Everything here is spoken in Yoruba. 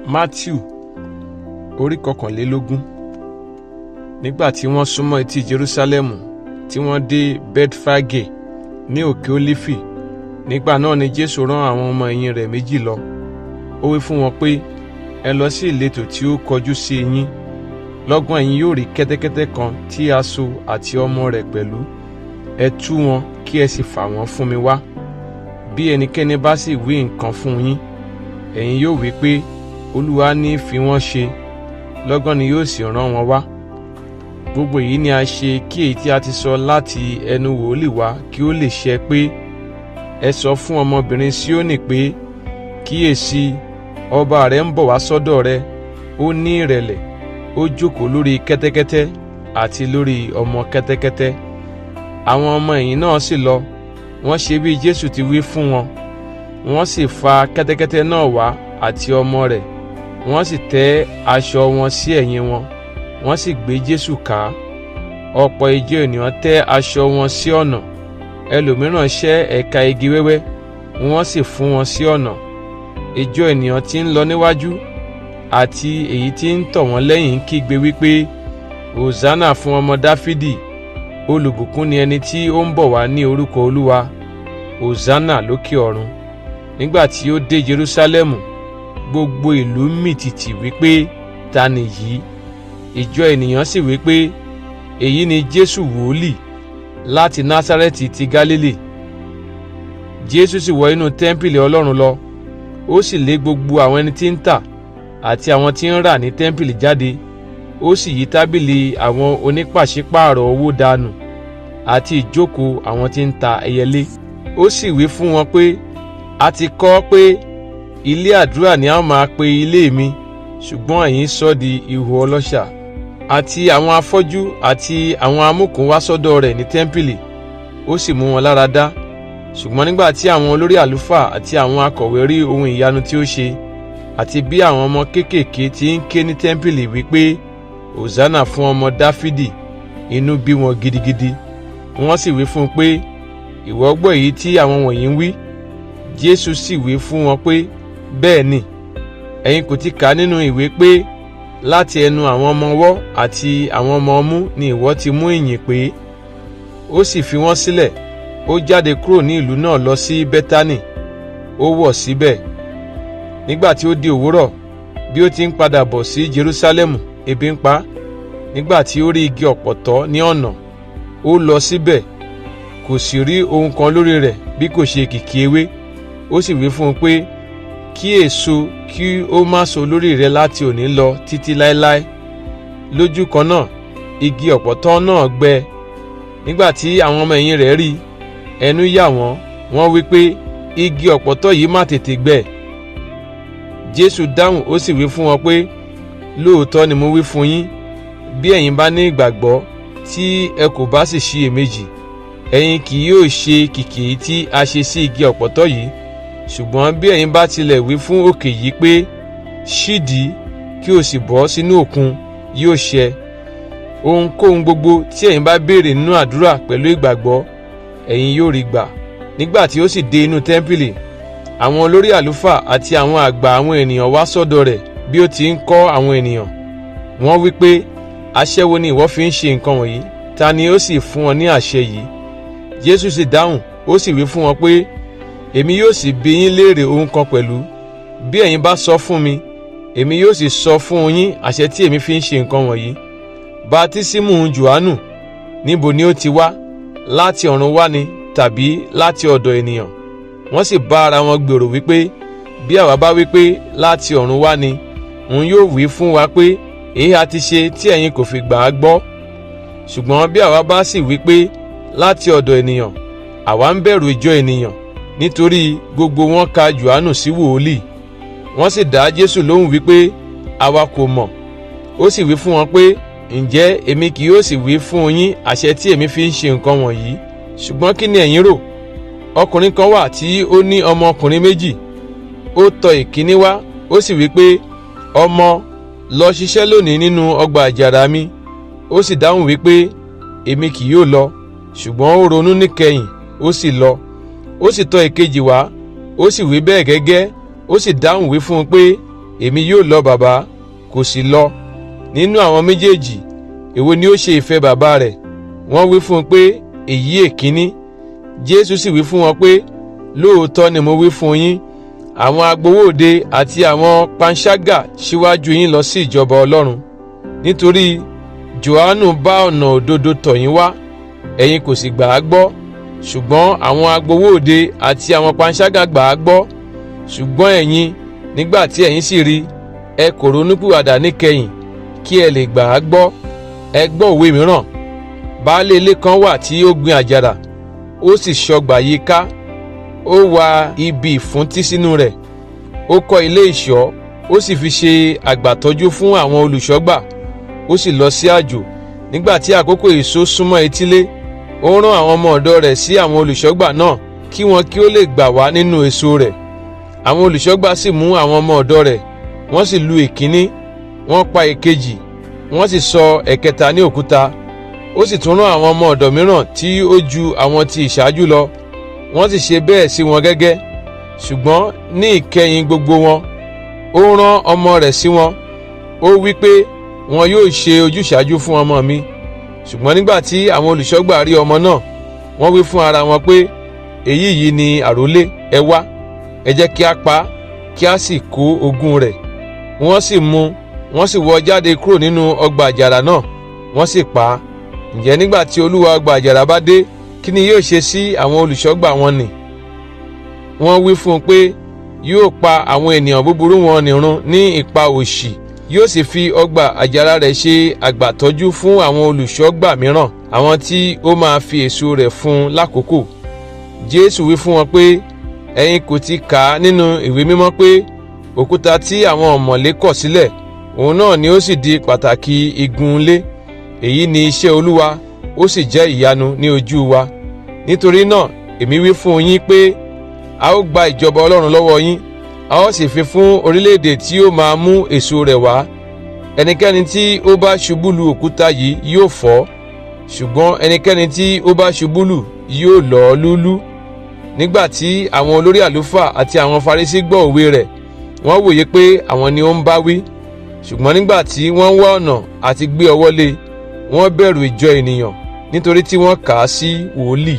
Mátíù orí 21. Nígbà tí wọ́n súnmọ́ etí Jerúsálẹ́mù, tí wọ́n dé Bẹ́tífágè ní òkè Ólífì, nígbà náà ni Jésù rán àwọn ọmọ ẹ̀yìn rẹ̀ méjì lọ. Ó wí fún wọn pé, ẹ lọ sí ìletò tí ó kọjú sí yín. Lọ́gán ẹ̀yin yóò rí kẹ́tẹ́kẹ́tẹ́ kan tí a so àti ọmọ rẹ̀ pẹ̀lú. Ẹ tú wọn kí ẹ sì fà wọ́n fún mi wá. Bí ẹnikẹ́ni bá sì wí nǹkan fún yín, ẹ̀yin yóò wí pé, Olúwa ní fi wọ́n ṣe. Lọ́gán ni yóò sì rán wọn wá. Gbogbo èyí ni a ṣe kí èyí tí a ti sọ láti ẹnu wòlíì wá kí ó lè ṣẹ pé, ẹ sọ fún ọmọbìnrin Síónì pé, kíyèsí, ọba rẹ ń bọ̀ wá sọ́dọ̀ rẹ, ó ní ìrẹ̀lẹ̀, ó jókòó lórí kẹ́tẹ́kẹ́tẹ́ àti lórí ọmọ kẹ́tẹ́kẹ́tẹ́. Àwọn ọmọ ẹ̀yìn náà sì lọ, wọ́n ṣe bí Jésù ti wí fún wọn. Wọ́n sì fa kẹ́tẹ́kẹ́tẹ́ náà wá àti ọmọ rẹ̀, wọ́n sì tẹ́ aṣọ wọn sí ẹ̀yìn wọn, wọ́n sì gbé Jésù ká. Ọ̀pọ̀ ìjọ ènìyàn tẹ́ aṣọ wọn sí ọ̀nà, ẹlòmíràn ṣẹ́ ẹ̀ka igi wẹ́wẹ́, wọ́n sì fún wọn sí ọ̀nà. Ìjọ ènìyàn tí ń lọ níwájú àti èyí tí ń tọ̀ wọ́n lẹ́yìn kígbe wípé, Hòsánà fún ọmọ Dáfídì, olùbùkún ni ẹni tí ó ń bọ̀ wá ní orúkọ Olúwa, Hòsánà lókè ọ̀run. Nígbà tí ó dé Jerúsálẹ́mù, gbogbo ìlú mì tìtì wípé, ta ni yìí? Ìjọ ènìyàn sì wípé, èyí ni Jésù wòlíì láti Násárẹ́tì ti Gálílì. Jésù sì wọ inú tẹ́ḿpìlì Ọlọ́run lọ, ó sì lé gbogbo àwọn ẹni tí ń tà àti àwọn tí ń rà ní tẹ́ḿpìlì jáde. Ó sì yí tábìlì àwọn onípàṣípààrọ̀ owó dànù àti ìjókòó àwọn tí ń ta ẹyẹlé. Ó sì wí fún wọn pé, a ti kọ pé, ilé àdúrà ni a máa pe ilé mi, ṣùgbọ́n ẹ̀yin sọ di ihò ọlọ́ṣà. Àti àwọn afọ́jú àti àwọn amúkùn wá sọ́dọ̀ rẹ̀ ní tẹ́ḿpìlì, ó sì mú wọn lára dá. Ṣùgbọ́n nígbà tí àwọn olórí àlùfáà àti àwọn akọ̀wé rí ohun ìyanu tí ó ṣe, àti bí àwọn ọmọ kéékèèké ti ń ké ní tẹ́ḿpìlì wípé, Hòsánà fún ọmọ Dáfídì, inú bí wọn gidigidi. Wọ́n sì wí fún un pé, ìwọ gbọ́ èyí tí àwọn wọ̀nyí ń wí? Jésù sì wí fún wọn pé, bẹ́ẹ̀ ni, ẹ̀yin kò ti kà nínú ìwé pé, láti ẹnu àwọn ọmọ ọwọ́ àti àwọn ọmọ ọmú ni ìwọ ti mú ìyìn pé. Ó sì fi wọ́n sílẹ̀, ó jáde kúrò ní ìlú náà lọ sí Bẹ́tánì, ó wọ̀ síbẹ̀. Nígbà tí ó di òwúrọ̀, bí ó ti ń padà bọ̀ sí Jerúsálẹ́mù, ebi ń pa á. Nígbà tí ó rí igi ọ̀pọ̀tọ́ ní ọ̀nà, ó lọ síbẹ̀, kò sì rí ohun kan lórí rẹ̀ bí kò ṣe kìkì ewé. Ó sì wí fún un pé, kí èso kí ó má so lórí rẹ láti òní lọ títí láéláé. Lójú kan náà, igi ọ̀pọ̀tọ́ náà gbẹ. Nígbà tí àwọn ọmọ ẹ̀yìn rẹ̀ rí, ẹnu yà wọ́n, wọ́n wí pé, igi ọ̀pọ̀tọ́ yìí má tètè gbẹ. Jésù dáhùn ó sì wí fún wọn pé, lóòótọ́ ni mo wí fún yín, bí ẹ̀yin bá ní ìgbàgbọ́ tí ẹ kò bá sì ṣiyèméjì, ẹ̀yin kì yóò ṣe kìkì èyí tí a ṣe sí igi ọ̀pọ̀tọ́ yìí. Ṣùgbọ́n bí ẹ̀yin bá tilẹ̀ wí fún òkè yìí pé, ṣídìí kí o sì bọ́ sínú òkun, yóò ṣẹ. Ohunkóhun gbogbo tí ẹ̀yin bá béèrè nínú àdúrà pẹ̀lú ìgbàgbọ́, ẹ̀yin yóò rí gbà. Nígbà tí ó sì dé inú tẹ́ḿpìlì, àwọn olórí àlùfáà àti àwọn àgbà àwọn ènìyàn wá sọ́dọ̀ rẹ̀ bí ó ti ń kọ́ àwọn ènìyàn. Wọ́n wí pé, àṣẹ wo ni ìwọ fi ń ṣe nǹkan wọ̀nyí? Ta ni ó sì fún ọ ní àṣẹ yìí? Jésù sì dáhùn, ó sì wí fún wọn pé, èmi yóò sì bi yín léèrè ohun kan pẹ̀lú. Bí ẹ̀yin bá sọ fún mi, èmi yóò sì sọ fún yín àṣẹ tí èmi fi ń ṣe nǹkan wọ̀nyí. Bátísímù Jòhánù, níbo ni ó ti wá? Láti ọ̀run wá ni tàbí láti ọ̀dọ̀ ènìyàn? Wọ́n sì bá ara wọn gbèrò wípé, bí àwa bá wípé láti ọ̀run wá ni, òun yóò wí fún wa pé, èyí ha ti ṣe tí ẹ̀yin kò fi gbà á gbọ́. Ṣùgbọ́n bí àwa bá sì wípé láti ọ̀dọ̀ ènìyàn, àwa ń bẹ̀rù ìjọ ènìyàn, nítorí gbogbo wọn ka Jòhánù sí wòlíì. Wọ́n sì dá Jésù lóhùn wípé, àwa kò mọ̀. Ó sì wí fún wọn pé, ǹjẹ́ èmi kì yóò sì wí fún yín àṣẹ tí èmi fi ń ṣe nǹkan wọ̀nyí? Ṣùgbọ́n kí ni ẹ̀yin rò? Ọkùnrin kan wà tí ó ní ọmọkùnrin méjì. Ó tọ̀ ìkíní wá, ó sì wí pé, ọmọ, lọ ṣiṣẹ́ lónìí nínú ọgbà àjàrà mi. Ó sì dáhùn wípé, èmi kì yóò lọ. Ṣùgbọ́n ó ronú níkẹyìn, ó sì lọ. Ó sì tọ̀ ìkejì wá, ó sì wí bẹ́ẹ̀ gẹ́gẹ́. Ó sì dáhùn wí fún un pé, Èmi yóò lọ, bàbá, kò sì lọ. Nínú àwọn méjèèjì, èwo ni ó ṣe ìfẹ́ bàbá rẹ̀? Wọ́n wí fún un pé, Èyí èkíní. Jésù sì wí fún wọn pé, Lóòótọ́ ni mo wí fún yín, àwọn agbowó òde àti àwọn panṣágà síwájú yín lọ sí ìjọba Ọlọ́run. Nítorí Jòhánù bá ọ̀nà òdodo tọ̀ yín wá, ẹ̀yin kò sì gbà á gbọ́, ṣùgbọ́n àwọn agbowó òde àti àwọn panṣágà gbà á gbọ́. Ṣùgbọ́n ẹ̀yin, nígbà tí ẹ̀yin sì rí, ẹ kò ronúpìwàdà níkẹyìn kí ẹ lè gbà á gbọ́. Ẹ gbọ́ òwe mìíràn. Baálé ilé kan wà tí ó gbin àjàrà, ó sì ṣọgbà yí ká, ó wa ibi ìfúntí sínú rẹ̀, ó kọ́ ilé ìṣọ́, ó sì fi ṣe àgbàtọ́jú fún àwọn olùṣọ́gbà, ó sì lọ sí àjò. Nígbà tí àkókò èso súnmọ́ etílé, ó rán àwọn ọmọ ọ̀dọ̀ rẹ̀ sí àwọn olùṣọ́gbà náà kí wọn kí ó lè gbà wá nínú èso rẹ̀. Àwọn olùṣọ́gbà sì mú àwọn ọmọ ọ̀dọ̀ rẹ̀, wọ́n sì lu ìkíní, wọ́n pa ìkejì, wọ́n sì sọ ẹ̀kẹta ní òkúta. Ó sì tún rán àwọn ọmọ ọ̀dọ̀ mìíràn tí ó ju àwọn ti ìṣáájú lọ, wọ́n sì ṣe bẹ́ẹ̀ sí wọn gẹ́gẹ́. Ṣùgbọ́n ní ìkẹyìn gbogbo wọn, ó rán ọmọ rẹ̀ sí wọn. Ó wí pé, Wọn yóò ṣe ojúṣàájú fún ọmọ mi. Ṣùgbọ́n nígbà tí àwọn olùṣọ́gbà rí ọmọ náà, wọ́n wí fún ara wọn pé, Èyí yìí ni àrólé, ẹ wá, ẹ jẹ́ kí a pa á, kí a sì kó ogún rẹ̀. Wọ́n sì mú, wọ́n sì wọ́ jáde kúrò nínú ọgbà àjàrà náà, wọ́n sì pa á. Ǹjẹ́ nígbà tí olúwa ọgbà àjàrà bá dé, kí ni yóò ṣe sí àwọn olùṣọ́gbà wọn nì? Wọ́n wí fún un pé, yóò pa àwọn ènìyàn búburú wọn nìrun ní ipa òṣì, yóò sì fi ọgbà àjàrà rẹ̀ ṣe àgbàtọ́jú fún àwọn olùṣọ́gbà mìíràn, àwọn tí ó máa fi èso rẹ̀ fún un lákòókò. Jésù wí fún wọn pé, Ẹ̀yin kò ti kà á nínú ìwé mímọ́ pé, òkúta tí àwọn ọ̀mọ̀lé kọ̀ sílẹ̀, òun náà ni ó sì di pàtàkì igun ilé. Èyí ni iṣẹ́ Olúwa, ó sì jẹ́ ìyanu ní ojú wa. Nítorí náà èmi wí fún yín pé, a ó gba ìjọba Ọlọ́run lọ́wọ́ yín, a ó sì fi fún orílẹ̀-èdè tí ó máa mú èso rẹ̀ wá. Ẹnikẹ́ni tí ó bá ṣubú lu òkúta yìí yóò fọ́, ṣùgbọ́n ẹnikẹ́ni tí ó bá ṣubú lù yóò lọ́ lúlú. Nígbà tí àwọn olórí àlùfáà àti àwọn Farisí gbọ́ òwe rẹ̀, wọ́n wòye pé àwọn ni ó ń bá wí. Ṣùgbọ́n nígbà tí wọ́n ń wá ọ̀nà àti gbé ọwọ́ lé, wọ́n bẹ̀rù ìjọ ènìyàn, nítorí tí wọ́n kà á sí wòlíì.